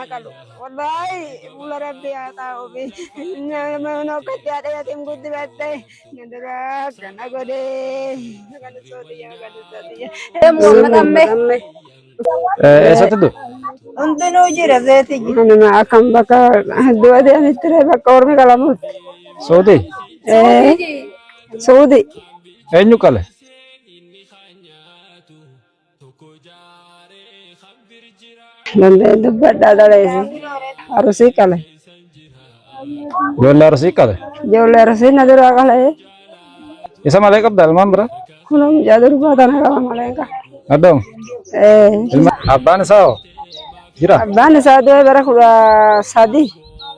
haa qalu. Wallaahi fuula rabbii haa taa'uufi. Nama akkatti haadha yatim guddifatte na duraa akkana godhee. Maqaan sootiyya maqaan sootiyya. Muhammad. Eessatti du'e? Hundinuu jira zeeti jira. Anuma akkam bakka du'a deemitti ree bakka ormi qalamutti. Suudii? Ee Suudi. Eenyu qale? Danda'ee dubbadhaa dhaleessi. Arusii qale. Ijoollee Arsii qale. Ijoollee Arsii na duraa qale. Isa malee qabda ilmaan biraa? Kunoo mucaa durbaa tana qaba malee hin qabu. Addamu. Ee. Ilma abbaan isaa hoo? Jira? Abbaan isaa du'e bara 13.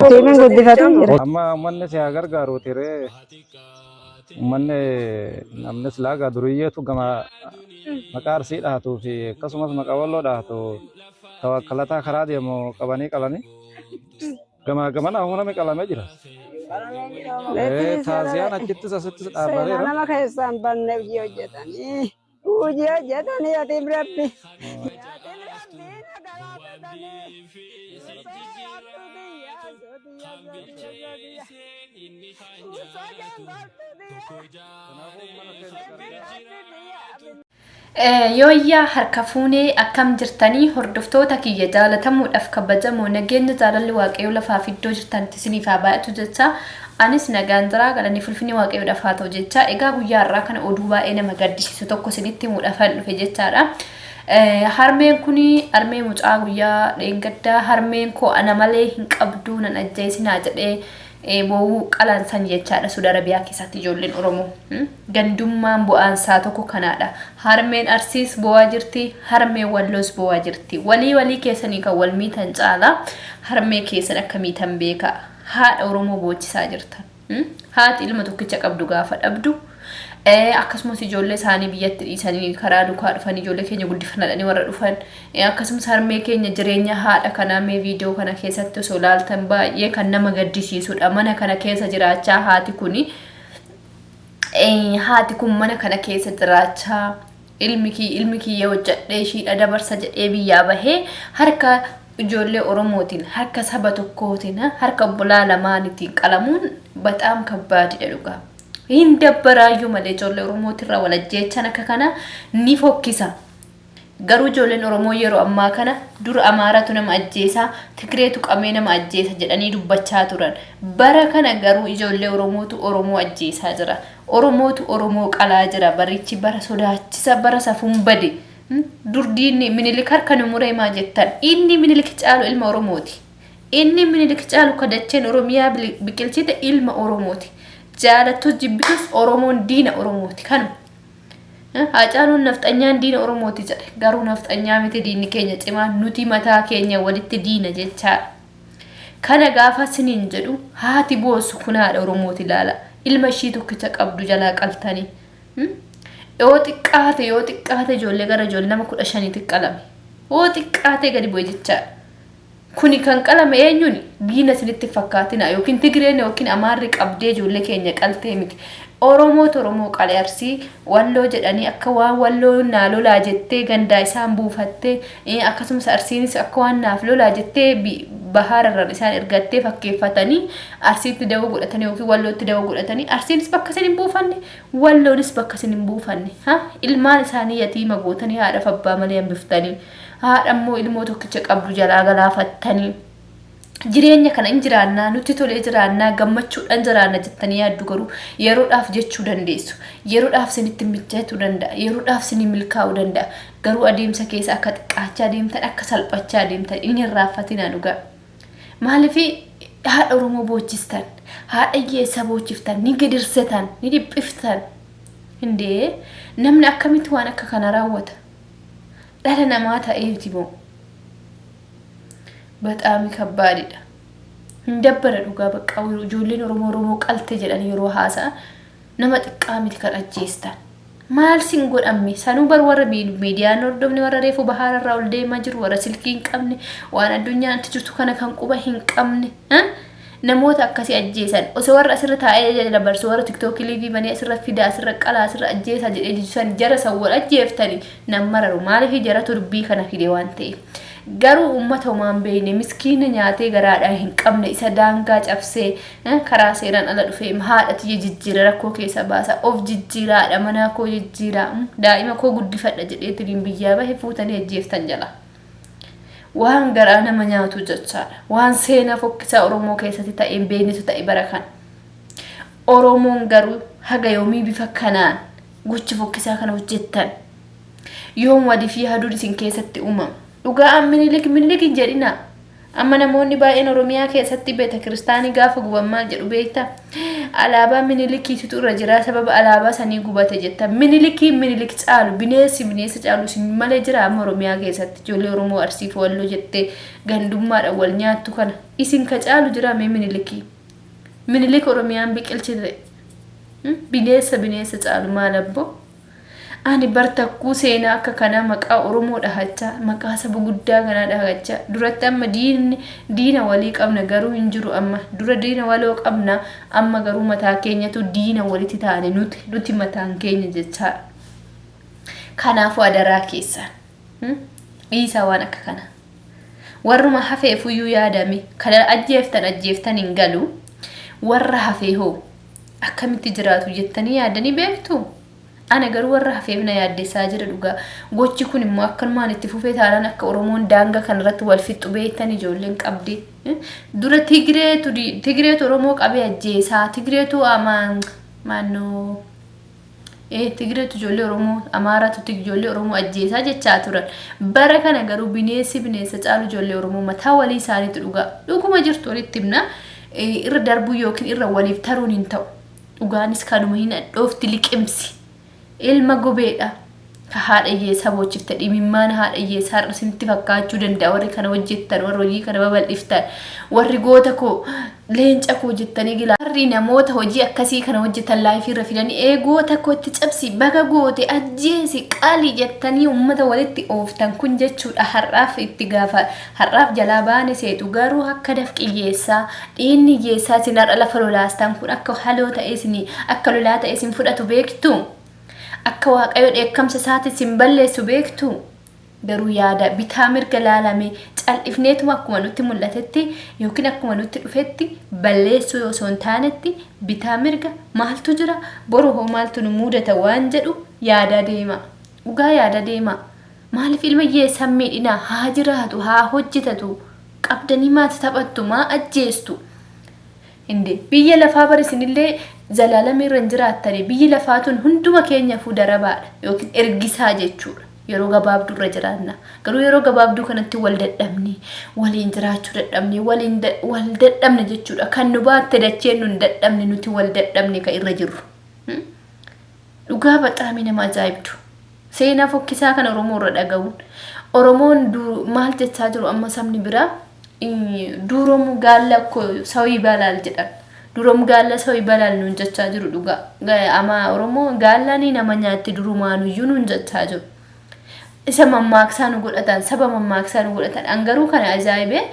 Tiimiin guddifatu jira. Amma uummanni si haa gargaaruuti ree. Uummanni namni silaa gaa duriyyeetu gama maqaa Arsii dhahatuu fi akkasumas maqaa Walloo dhahatu tawakkalataa karaa deemu qabanii qalanii gamaa gamana humna qalamee jira. Taaziyaan achittis asittis Seenaa dhaabbateera. nama keessaa hin banne hojii hojjetanii. Hojii hojjetanii atiif rabbi. Atiif rabbi na galaafatanii. Usoo yaabtuu biyya sootiyya sootiyya sootiyya. Usoo jeengoltuu biyya. Yooyyaa harka fuunee akkam jirtanii hordoftoota kiyya jaalatamuudhaaf kabajamoo nageenya jaalalli waaqayyoo lafaaf iddoo jirtanitti isiniif haa baay'atu jecha anis nagaan jira galanni fulfinni waaqayyoodhaaf haa ta'u jecha egaa guyyaa har'aa kana oduu baay'ee nama gaddisiisu tokko isinitti himuudhaafan dhufe jechaadha. Harmeen kun harmee mucaa guyyaa dheengaddaa harmeen koo ana malee hin qabduu nan ajjeesinaa jedhee Bowuu qalaan san jechaadha Suudi Arabiyaa keessatti ijoolleen Oromoo. Gandummaan bu'aan isaa tokko kanaadha. Harmeen Arsiis bowaa jirti, harmeen Walloos bowaa jirti. Walii walii keessanii kan wal miitan caalaa harmee keessan akka miitan beekaa. Haadha Oromoo boochisaa jirtan. Haati ilma tokkicha qabdu gaafa dhabdu akkasumas ijoollee isaanii biyyatti dhiisanii karaa dukaa dhufanii ijoollee keenya guddifannadhanii warra dhufan akkasumas harmee keenya jireenya haadha kanaa mee viidiyoo kana keessatti osoo ilaaltan baay'ee kan nama gaddisiisudha. Mana kana keessa jiraachaa haati kuni haati kun mana kana keessa jiraachaa ilmi kiyya ilmi kiyya hojjedhee ishiidha dabarsa jedhee biyyaa bahee harka ijoollee Oromootiin harka saba tokkootiin harka obbolaa lamaaniitiin qalamuun baxaam kabbaadidha dhugaa. Hin dabbaraayyuu malee ijoollee Oromootirraa wal ajjeechaan akka kana ni fokkisa. Garuu ijoolleen Oromoo yeroo ammaa kana dur Amaaratu nama ajjeesa, Tigreetu qamee nama ajjeesa jedhanii dubbachaa turan. Bara kana garuu ijoollee Oromootu Oromoo ajjeesaa jira. Oromootu Oromoo qalaa jira. Barichi bara sodaachisa, bara safuun bade. Dur diinni Minilik harka nu muree maa jettan? Inni Minilik caalu ilma Oromooti. Inni Minilik caalu ka dacheen Oromiyaa biqilchite ilma Oromooti. Jaalattus jibbitus Oromoon diina Oromooti. Kanuma. Haacaaluun nafxanyaan diina Oromooti jedhe. Garuu nafxanyaa miti diinni keenya cimaan nuti mataa keenya walitti diina jechaadha. Kana gaafa siniin jedhu haati boossu kun haadha Oromooti ilaala. Ilma ishii tokkicha qabdu jalaa qaltanii. Yoo xiqqaate yoo xiqqaate ijoollee gara ijoollee nama 15tti qalame. Yoo xiqqaate gadi bu'e jechaadha. Kuni kan qalame eenyuuni? Diina isinitti hin fakkaatinaa. Yookiin Tigreen yookiin Amaarri qabdee ijoollee keenya qaltee miti. Oromootu Oromoo qale Arsii, Walloo jedhanii akka waan Walloo naa lolaa jettee gandaa isaan buufattee, akkasumas Arsiinis akka waan naaf lolaa jettee bahaararraan isaan ergattee fakkeeffatanii Arsiitti dawoo godhatanii yookiin Wallootti dawoo godhatanii Arsiinis bakka isin hin buufanne, Walloonis bakka isin hin buufanne. Ha? Ilmaan isaanii yatiima gootanii haadhaaf abbaa malee hambiftanii. Haadha immoo ilmoo tokkicha qabdu jalaa galaafattanii jireenya kana in jiraannaa nutti tolee jiraannaa gammachuudhaan jiraanna jettanii yaaddu garuu yeroodhaaf jechuu dandeessu. Yeroodhaaf sinitti mijachuu danda'a. Yeroodhaaf sinii milkaa'uu danda'a. Garuu adeemsa keessa akka xiqqaachaa deemtan akka salphachaa deemtan hin irraanfatinaa dhugaa. Maaliif haadha Oromoo boochistan, haadha hiyyeessaa boochiftan, ni gidirsitan, ni dhiphiftan. Hindee namni akkamitti waan akka kana raawwata? Dhala namaa ta'eeti moo? Baxaami kabbaadidha. Hin dabbara dhugaa bakka ijoolleen Oromoo Oromoo qalte jedhan yeroo haasa'an nama xiqqaa miti kan ajjeestan. Maal sin godhamme sanuu bar warra miidiyaan hordofne warra reefu bahaararraa ol deemaa jiru warra silkii hin qabne waan addunyaan itti jirtu kana kan quba hin qabne. Namoota akkasii ajjeesan osoo warra asirra taa'ee ajaja dabarsu warra tiktookii liivii banee asirra fidaa asirra qalaa asirra ajjeesaa jedhee jijisan jara san wal ajjeeftani nan mararu maaliif jaratu dubbii kana fide waan ta'eef. Garuu uummata homaa hin beekne miskiina nyaatee garaadhaa hin qabne isa daangaa cabsee karaa seeraan ala dhufee haadha tiyya jijjiira rakkoo keessa baasa of jijjiira haadha manaa koo jijjiira daa'ima koo guddifadha jedheetiniin biyyaa bahe fuutanii ajjeeftan jala. Waan garaa nama nyaatu jechaadha. Waan seenaa fokkisaa Oromoo keessatti ta'e hin beeknetu ta'e bara kana. Oromoon garuu haga yoomii bifa kanaan gocha fokkisaa kana hojjettan? Yoom waliif yaaduun isin keessatti uumama? Dhugaa an Minilik Minilik hin jedhinaa. Amma namoonni baay'een Oromiyaa keessatti beeta kiristaanii gaafa guban maal jedhu beektaa? Alaabaa Minilikiititu irra jira sababa alaabaa sanii gubate jetta. Minilikiin Minilik caalu bineessi bineensa caalu isin malee jira amma Oromiyaa keessatti ijoollee Oromoo Arsiif Walloo jettee gandummaadhaan wal nyaattu kana isin ka caalu jira mee Minilikii? Minilik Oromiyaan biqilchite. Bineessa bineensa caalu maal abboo? Ani bar takkuu seenaa akka kanaa maqaa Oromoo dhahachaa, maqaa saba guddaa kanaa dhahachaa, duratti amma diinni diina walii qabna garuu hin jiru amma. Dura diina waloo qabna amma garuu mataa keenyatu diina walitti taane nuti nuti mataan keenya jechaadha. Kanaafuu adaraa keessaan dhiisaa waan akka kana. Warruma hafeefuyyuu yaadame kana ajjeeftan ajjeeftan hin galu. Warra hafee hoo akkamitti jiraatu jettanii yaaddanii beektuu? Ana garuu warra hafeef na yaaddessaa jira dhugaa. Gochi kun immoo akkanumaan itti fufee taanaan akka Oromoon daangaa kanarratti wal fixxu beektan ijoolleen qabdee. Dura Tigireetu Tigireetu Oromoo qabee ajjeesaa Tigireetu amaan maannoo ee Tigireetu ijoollee Oromoo Amaaraatu ijoollee Oromoo ajjeesaa jechaa turan. Bara kana garuu bineensi bineensa caalu ijoollee Oromoo mataa walii isaaniitu dhugaa. Dhuguma jirtu walitti himna. Irra darbuu yookiin irra waliif taruun hin ta'u. Dhugaanis kanuma hin hadhoofti liqimsi. Ilma gobeedha. Ka haadha hiyyeessaa boochifte dhimimmaan haadha hiyyeessaa har'a isinitti fakkaachuu danda'a warri kana hojjettan warri hojii kana babal'iftan warri goota koo leenca koo jettanii gilaa warri namoota hojii akkasii kana hojjetan laayifii irra fidanii ee goota koo itti cabsi baga goote ajjeesi qali jettanii uummata walitti ooftan kun jechuudha har'aaf itti gaafa Har'aaf jalaa baane seetu garuu akka dafqi hiyyeessaa, dhiigni hiyyeessaa isin har'a lafa lolaastan kun akka haloo ta'ee isin akka lolaa ta'ee isin fudhatu beektuu? Akka Waaqayyo dheekkamsa isaatiin isin balleessu beektuu? Garuu yaada bitaa mirga laalame cal'ifneetuma akkuma nutti mul'atetti yookiin akkuma nutti dhufetti balleessuu osoo hin taanetti bitaa mirga maaltu jira boru hoo maaltu nu muudata waan jedhu yaadaa deemaa. Dhugaa yaada deemaa. Maalif ilma hiyyeessaa hin miidhinaa haa jiraatu haa hojjetatu qabdanii maati taphattu maa ajjeestu inde biyya lafaa bar isinillee zalaalamii irra hin jiraattani biyyi lafaa tun hunduma keenyafuu darabaadha yookiin ergisaa jechuudha yeroo gabaabduu irra jiraanna garuu yeroo gabaabduu kanatti wal dadhabne waliin jiraachuu dadhabne waliin wal dadhabne jechuudha kan nu baatte dacheen nu hin dadhabne nuti wal dadhabne ka irra jirru Dhugaa baxaamii nama ajaa'ibdu. Seenaa fokkisaa kana Oromoo irra dhaga'uun. Oromoon maal jechaa jiru amma sabni biraa duuromu gaalla ko saw ibalaal jedhan. Durom gaalla saw ibalaal nuun jechaa jiru dhugaa. Ama Oromoo gaallanii nama nyaatti durumaanuyyuu nuun jechaa jiru. Isa mammaaksaa nu godhatan, saba mammaaksaa nu godhatan. An garuu kana ajaa'ibee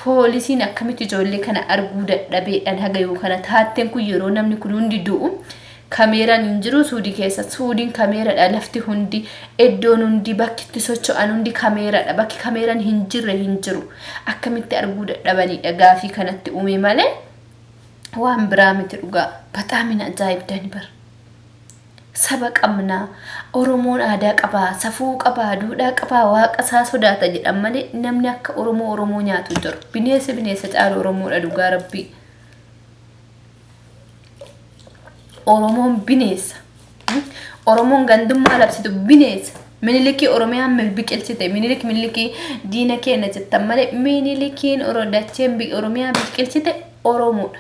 poolisiin akkamitti ijoollee kana arguu dadhabeedhaan haga yoo kana taatteen kun yeroo namni kun hundi du'u kameeraan hin jiru suudii keessa. Suudiin kameeradha lafti hundi iddoon hundi bakki itti socho'an hundi kameeradha. Bakki kameeraan hin jirre hin jiru. Akkamitti arguu dadhabaniidha gaafii kanatti uume malee waan biraa miti dhugaa. Baxaamin ajaa'ibdani bar. Saba qabna, Oromoon aadaa qaba, safuu qaba, duudhaa qaba, waaqa isaa sodaata jedhan malee namni akka Oromoo Oromoo nyaatu hin jiru. Bineensi bineensa caalu Oromoodha dhugaa rabbii. Oromoon bineensa. Oromoon gandummaa labsitu bineensa. Minilikii Oromiyaan biqilchite. Minilik minilikii diina keenya jettan malee minilikiin dacheen Oromiyaa biqilchite Oromoodha.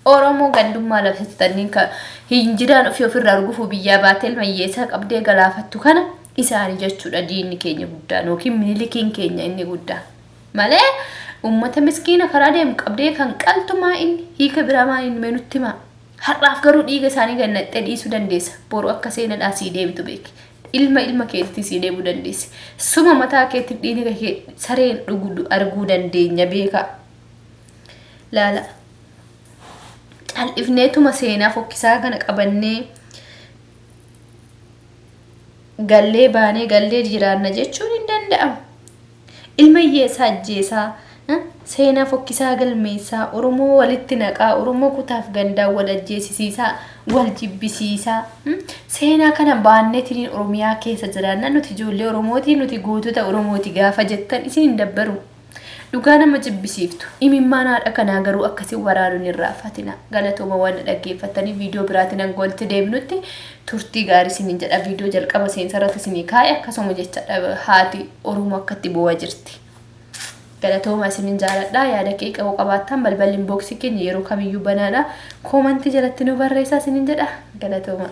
Oromoo gandummaa labsitu tanniin ka hinjiraan ofii ofirraa argufuu biyyaa baatee ilma hiyyeessaa qabdee galaafattu kana isaani jechuudha diinni keenya guddaan yookiin minilikiin keenya inni guddaan. Malee uummata miskiina karaa deemu qabdee kan qaltu maa inni hiika biraa maa inni mee nutti himaa. Har'aaf garuu dhiiga isaanii gad naqxee dhiisuu dandeessa. Boru akka seenadhaa sii deebitu beeki. Ilma ilma keetti sii deebi'uu dandeessi. Suma mataa keetti dhiiga kee sareen dhugu arguu dandeenya beekaa. Laala. Cal'ifneetuma seenaa fokkisaa kana qabannee gallee baanee gallee jiraanna jechuun hin danda'amu. Ilma hiyyeessaa ajjeesaa, seenaa fokkisaa galmeessaa, Oromoo walitti naqaa, Oromoo kutaaf gandaan wal ajjeesisiisaa, wal jibbisiisaa. Seenaa kana baanneetiniin Oromiyaa keessa jiraanna nuti ijoollee Oromooti, nuti gootota Oromooti gaafa jettan isin hin dabbaru. Dhugaa nama jibbisiiftu. Imimmaan haadha kanaa garuu akkasi waraanuun hin raafatina. Galatooma waan na dhaggeeffattanii viidiyoo biraatiin hanga walitti deebinutti turtii gaarii isiniin jedha. Viidiyoo jalqaba seensa irratti isinii kaa'e akkasuma jecha haati Oromoo akkatti boo'a jirti. Galatooma isinin jaaladha. Yaada kee qabu qabaattan balballi inbox keenya yeroo kamiyyuu banaadha. Koomantii jalatti nu barreessaa isinin jedha. Galatooma.